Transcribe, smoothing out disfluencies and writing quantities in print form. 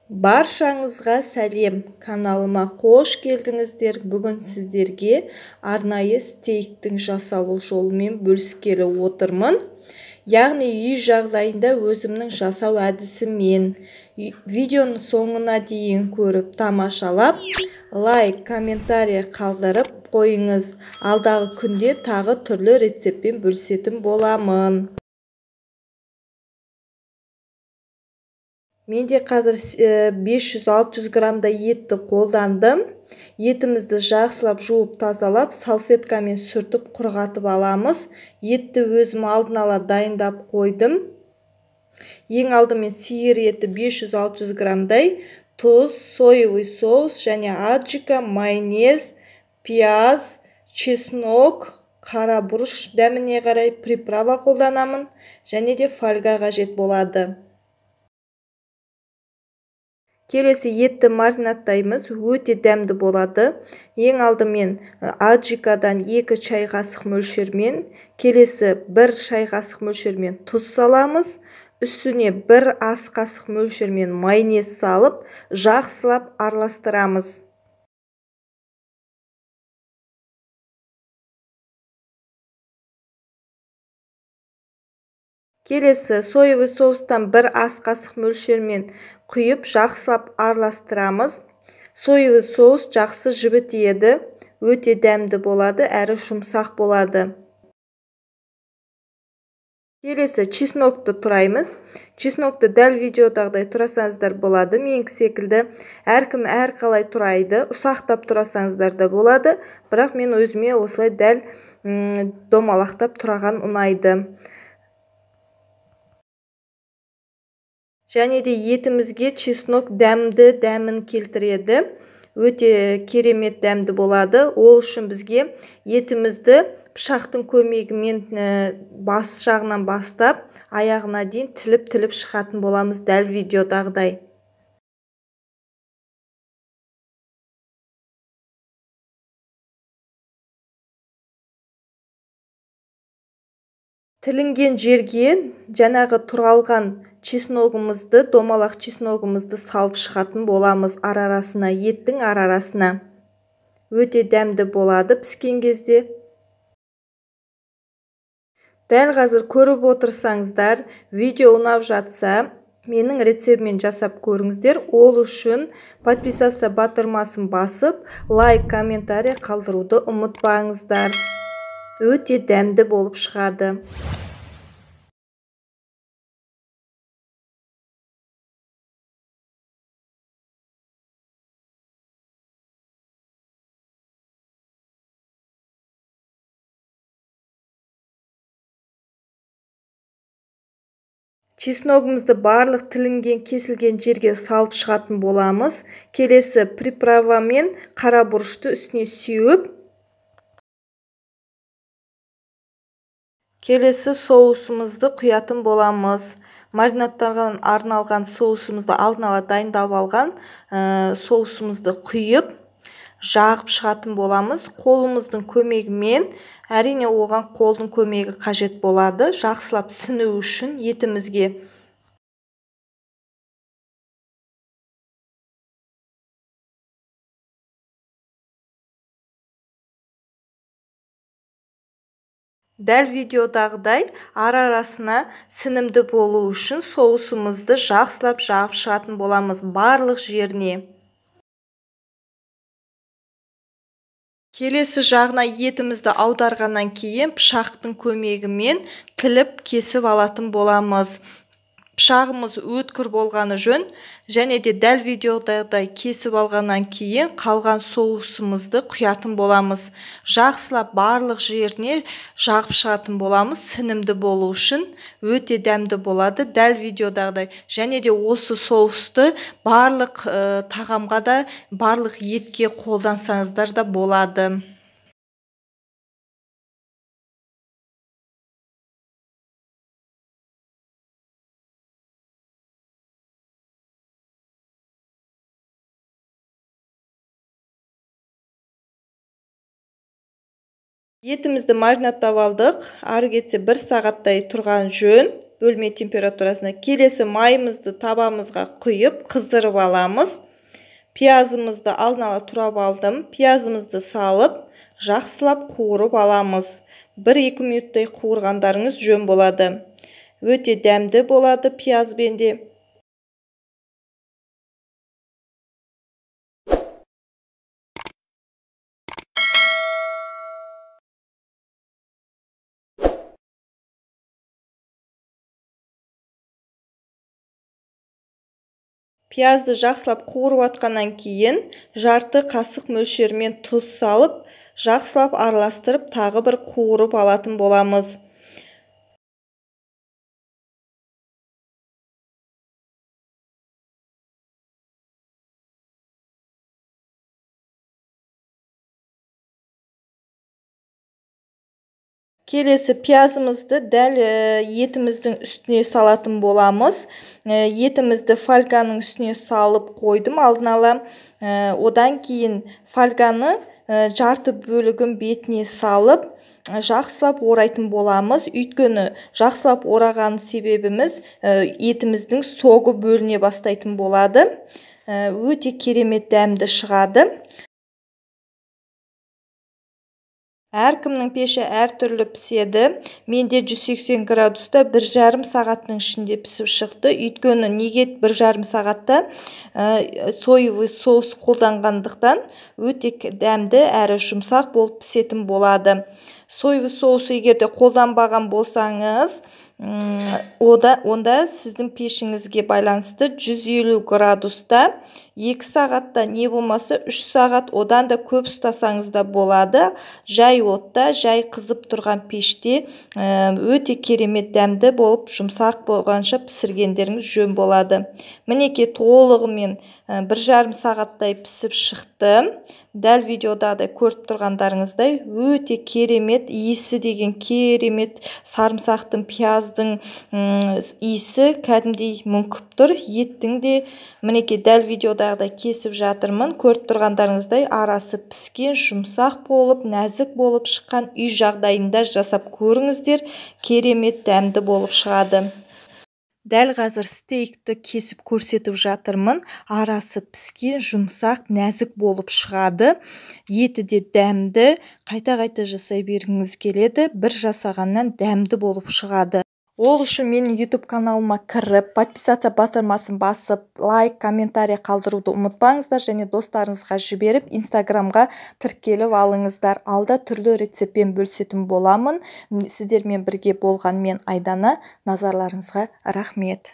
Баршаңызға сәлем, каналыма қош келдіңіздер. Бүгін сіздерге арнайы стейктің жасалу жолымен бөліскелі отырмын. Яғни үй жағдайында өзімнің жасау әдісімен. Видеоның соңына дейін көріп, тамашалап, лайк, комментарий қалдырып қойыңыз. Алдағы күнде тағы түрлі рецептпен бөлісетін боламын. Менде қазір 500-600 граммдай етті қолдандым. Етімізді жақсылап жуып тазалап, салфеткамен сүртіп құрғатып аламыз. Етті өзім алдын ала дайындап қойдым. Ең алдымен сиыр еті 500-600 граммдай, тұз, соевый соус және аджика, майонез, пияз, чеснок, қара бұрыш дәміне қарай приправа қолданамын және де фольга қажет болады. Келесі етті маринадтаймыз, өте дәмді болады. Ең алдымен аджикадан 2 шай қасық мөлшермен, келесі 1 шай қасық мөлшермен тұз саламыз. Үстіне 1 ас қасық мөлшермен майонез салып, жақсылап араластырамыз. Келесі соевый соустан 1 ас қасық мөлшермен құйып, жақсылап араластырамыз. Соевый соус жақсы жібітеді, өте дәмді болады, әрі жұмсақ болады. Келесі чеснокты тураймыз. Чеснокты дәл видеодағыдай турасаңыздар болады. Менікі секілді әркім әрқалай турайды, ұсақтап турасаңыздар да болады, бірақ мен өзіме осылай дәл домалақтап тураған ұнайды. Және де етімізге чеснок дәмді дәмін келтіреді. Өте керемет дәмді болады. Ол үшін бізге етімізді пышақтың көмегімен бас жағынан бастап, аяғына дейін тіліп-тіліп шығатын боламыз дәл видеодағыдай. Тілінген жерге жаңағы туралған чесногымызды, домалақ чесногымызды салып шығатын боламыз ар-арасына, еттің ар-арасына. Өте дәмді болады піскен кезде. Дәл қазір көріп отырсаңыздар, видео ұнап жатса, менің рецептіммен жасап көріңіздер. Ол үшін подписаться батырмасын басып, лайк, комментарий қалдыруды ұмытпаңыздар. Өте дәмді болып шығады. Чесногымызды барлық тілінген, кесілген жерге салып шығатын боламыз. Келесі приправамен қара бұрышты үстіне сеуіп, келесі соусымызды құятын боламыз. Маринадтарға арналған соусымызды алдын ала дайындап алған соусымызды құйып, жағып шығатын боламыз. Қолымыздың көмегімен, әрине оған қолдың көмегі қажет болады, жақсылап сіну үшін етімізге. Дәл видеодағыдай ар-арасына сінімді болу үшін соусымызды жақсылап жағып шығатын боламыз барлық жеріне. Келесі жағына етімізді аударғаннан кейін пышақтың көмегімен тіліп кесіп алатын боламыз. Пышағымыз өткір болғаны жөн, және де дәл видеодағыдай кесіп алғаннан кейін қалған соусымызды құятын боламыз. Жақсылап барлық жеріне жағып шығатын боламыз, сінімді болу үшін өте дәмді болады дәл видеодағыдай. Және де осы соусты барлық тағамға да, барлық етке қолдансаңыздар да болады. Етімізді маринадтап алдық. Ары кетсе 1 сағаттай тұрған жөн. бөлме температурасына. Келесі майымызды табамызға құйып, қыздырып аламыз. Пиязымызды алдын ала турап алдым. Пиязымызды салып, жақсылап қуырып аламыз. 1-2 минуттай қуырғандарыңыз жөн болады. Өте дәмді болады пиязбен де. Пиязды жақсылап қуырып атқаннан кейін жарты қасық мөлшерімен тұз салып, жақсылап араластырып тағы бір қуырып алатын боламыз. Келесі пиязымызды дәл етіміздің үстіне салатын боламыз. Етімізді фольганың үстіне салып қойдым алдын ала. Одан кейін фольганы жарты бөлігін бетіне салып, жақсылап орайтын боламыз. Өйткені жақсылап ораған себебіміз етіміздің согы бөліне бастайтын болады. Өте керемет дәмді шығады. Әркімнің пеші әртүрлі піседі. Менде 180 градуста 1,5 сағаттың ішінде пісіп шықты. Өйткені неге 1,5 сағатта соевый соус қолданғандықтан өте дәмді әрі жұмсақ болып пісетін болады. Соевый соус егер де қолданбаған болсаңыз, онда сіздің пешіңізге байланысты 150 градуста 2 сағатта, не болмаса 3 сағат, одан да көп ұстасаңыз да болады. Жай отта, жай қызып тұрған пеште өте керемет дәмді болып, жұмсақ болғанша пісіргендеріңіз жөн болады. Мінекей толығымен 1,5 сағаттай пісіп шықты. Дәл видеодағыдай көріп тұрғандарыңыздай өте керемет иісі деген керемет сарымсақтың, пияздың иісі кәдімгідей мүңкіп тұр. Еттің де мінекей дәл видеодағыдай кесіп жатырмын. Көріп тұрғандарыңыздай арасы піскен, жұмсақ болып, нәзік болып шыққан. Үй жағдайында жасап көріңіздер, керемет дәмді болып шығады. Дәл қазір стейкті кесіп көрсетіп жатырмын. Арасы піскен, жұмсақ, нәзік болып шығады. Еті де дәмді, қайта-қайта жасай бергіңіз келеді. Бір жасағаннан дәмді болып шығады. Ол үшін менің YouTube каналыма кіріп, подписаться батырмасын басып, лайк, комментарий қалдыруды ұмытпаңыздар және достарыңызға жіберіп, Инстаграмға тіркеліп алыңыздар. Алда түрлі рецептпен бөлісетін боламын. Сіздермен бірге болған мен Айдана. Назарларыңызға рахмет.